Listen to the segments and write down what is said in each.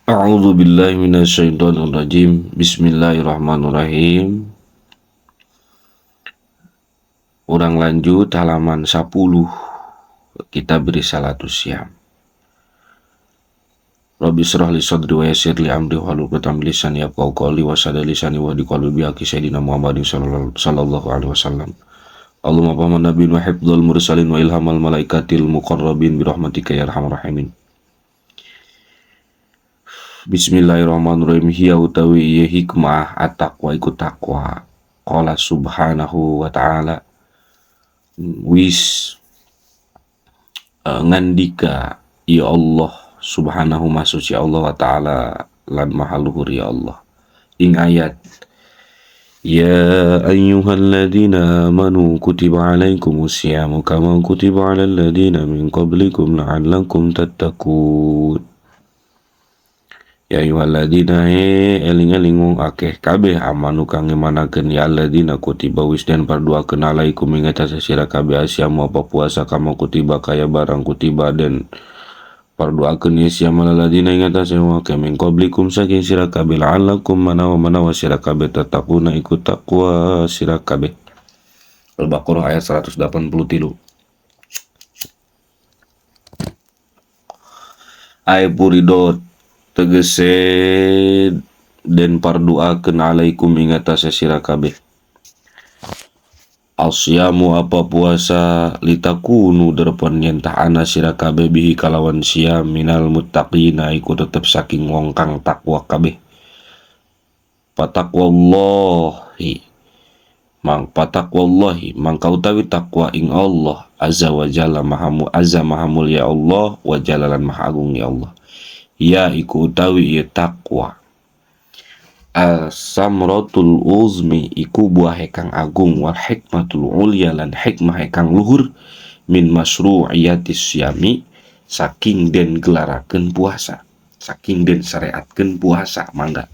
A'udzu billahi minasyaitonir rajim. Bismillahirrahmanirrahim. Urang lanjut halaman 10 kitab Risalatus Syam. Rabbi shrah li sadri wa yassir li amri wahlul 'uqdatam min lisani yafqahu qawli wa sadad lisani wa qalbi bi haqqi sayyidina Muhammadin sallallahu alaihi wasallam. Allahumma fahman nabiyyin wa hifdzal mursalin wa ilhamal malaikatil muqarrabin bi rahmatika ya arhamar rahimin. Bismillahirrahmanirrahim. Hiya utawi ieu hikmah at-taqwa iku taqwa. Qala subhanahu wa ta'ala wis ngandika ya Allah subhanahu masuci Allah wa ta'ala lan maha luhur ya Allah ing ayat ya ayyuhalladzina amanu kutiba alaikumus syiyamu kama kutiba alal ladzina min qablikum la'allakum tattaqun. Ya ayyuhalladzina eling-eling wong akeh kabeh amanu kang ngemanakeun ya alladzina kutiba wis den parduakeun alaikum ing atase sira kabeh asyamu apa puasa kama kutiba kaya barang kutiba den parduakeun ya siyam alladzina ing atase wong akeh min qablikum saking sira kabeh la'allakum manawa-manawa sira kabeh tattaquna iku taqwa sira kabeh. Al-Baqarah ayat 183. Ay puridot tegese den parduakeun alaikum ing atase sira kabeh asyamu apa puasa litakunu derpon yen ana sira kabeh bihi kalawan syam minal muttaqina iku tetep saking wong kang takwa kabeh. Pataqwallahi mang pataqwallahi mangka utawi takwa ing Allah azza wa jalla maha azza maha mulya Allah wa jalalan maha agung ya Allah. Ya iku utawi ieu takwa as-samratul uzmi iku buah kang agung wal hikmatul ulya lan hikmah kang luhur min masyru'iyatis syami saking den gelarakeun puasa saking den syariatkeun puasa mangga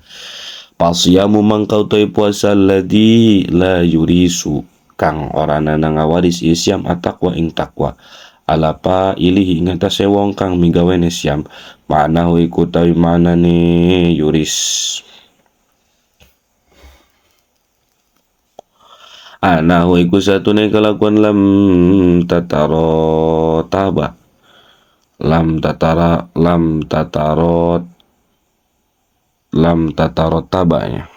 pasyamu mangka utawi puasa alladzi la yurisu kang ora ana ngawaris ieu syam at-taqwa ing takwa alapa ilihi ing atase wong kang migawene syam ma'nahu iku utawi manane yuris anahu iku satune kelakuan lam tataro taba lam tatara lam tatarot lam tatarot tabanya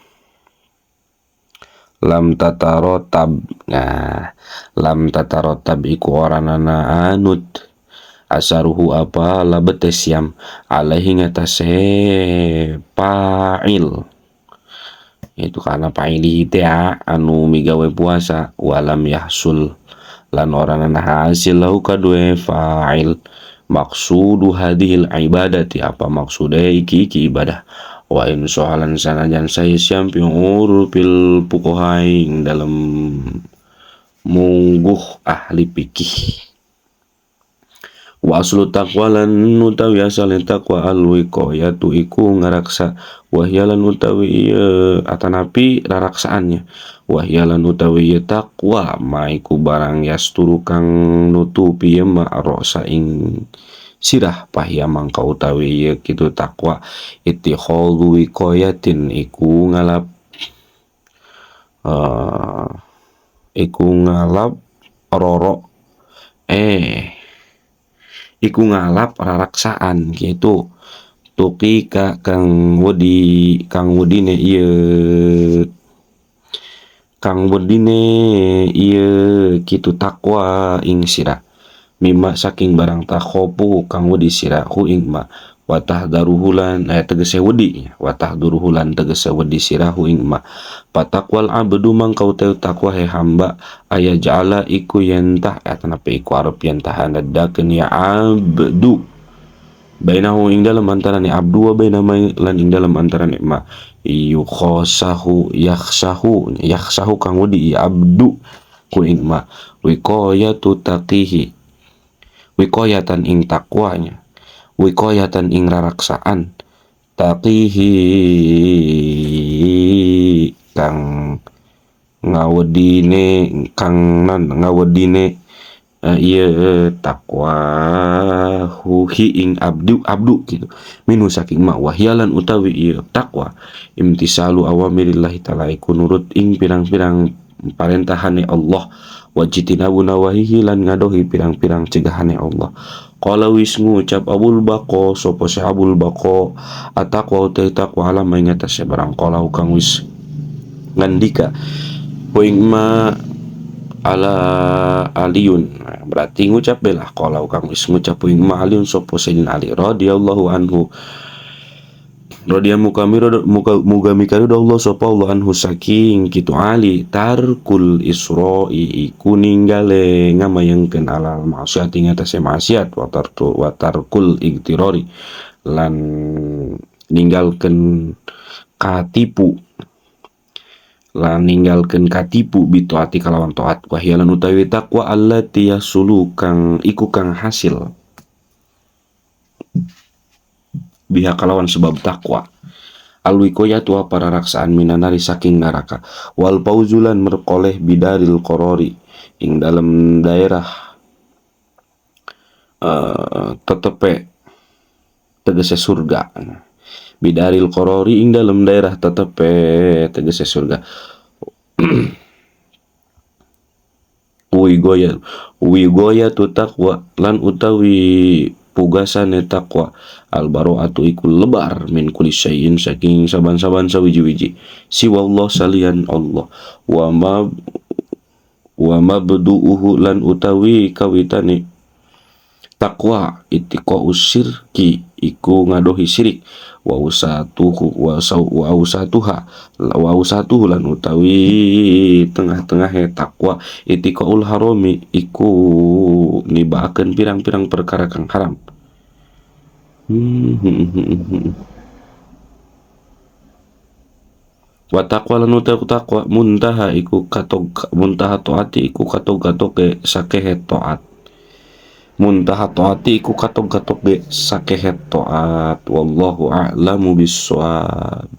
lam tatarotab. Nah lam tatarotab iku oranana anut asaruhu apa labete syam alaihi ngatasé fa'il itu karena fa'ilihi teh anu migawe puasa walam yahsul lan oranana hasil lahu kadue fa'il maksudu hadhil ibadati apa maksude iki iki ibadah wa in soalan sanajan saya syam piurupil pukoha ing dalem mungguh ahli fikih. Wa aslu taqwa lan utawi asale taqwa alwiqayatu iku ngaraksa wahyalan utawi ieu atanapi raraksaannya wahyalan utawi ieu taqwa ma iku barang yasturu kang nutupi ieu ma rosa ing sirah pahya mangka utawi ieu kitu taqwa ittikhadhu wiqayatin iku ngalap rorok iku ngalap raraksaan gitu tuki ka kang wedi kang wedine ieu kang wedine ieu kitu takwa ing sira mimma saking barang takhopu kang wedi sira hu ing ma watah daruhulan tegese wedi watah duruhulan tegese wedi sira hu ing ma patakwal abdu mangka utawi takwa he hamba aya ja'ala iku yentah atanapi iku arep yentah andadakeun ya abdu bainahu ing dalem antarane abdu wa baina lan ing dalem antarane ma yukhasahu yakhsahu yakhsahu kang wedi ya abdu ku ing ma wiqayatu taqihi wiqayatan ing takwanya wiqayatan ing raraksaan taqihi kang ngawedine kang nan ngawedine Ieu takwa hi ing abdu abdu gitu minhu saking ma wahyalan utawi ieu takwa imtisalu awamirillahi ta'ala iku nurut ing pirang-pirang parentahane Allah wajtinabu nawahihi lan ngadohi pirang-pirang cegahane Allah. Qala wis ngucap Abul Baqa sapa si Abul Baqa ataqwa uta takwa alam ing atase barang qala kang wis ngandika wa ing ma ala aliyun, berarti ngucap belah qala kang wis ngucap ing ma aliyun sapa Sayyidina Ali radhiyallahu anhu radhiya muga mikarido Allah sapa Allah anhu saking kitu Ali tarkul isra'i iku ninggale ngamayengkeun alal maksiat ing atase maksiat wa tarkul igtirori lan ninggalkeun katipu lan ninggalkeun katipu bitaati kalawan taat wahyalan utawi takwa allati yasulu kang iku kang hasil biha kalawan sebab takwa alwikoyatu wa pararaksaan minanari saking neraka wal pauzulan merkoleh bidaril korori ing dalam daerah tetepe tegese surga bidaril korori ing dalam daerah tetepe tegese surga. Wigoya tu takwa lan utawi pugasane takwa albaroatu iku lebar min kulli syai'in saking saban-saban sawiji-wiji siwallah salian Allah wa mabdu'uhu lan utawi kawitane takwa itiqa usirki iku ngadohi syirik wa usatuhu wa usatuha wa usatuhu lan utawi tengah-tengahe takwa itiqaul harami iku nibaakeun pirang-pirang perkara kang haram. Wa taqwa lan utawi takwa muntaha iku katog muntaha taati iku katog-katoge sakehe taat muntaha taati iku katog-katoge sakehe taat wallahu a'lamu bissawab.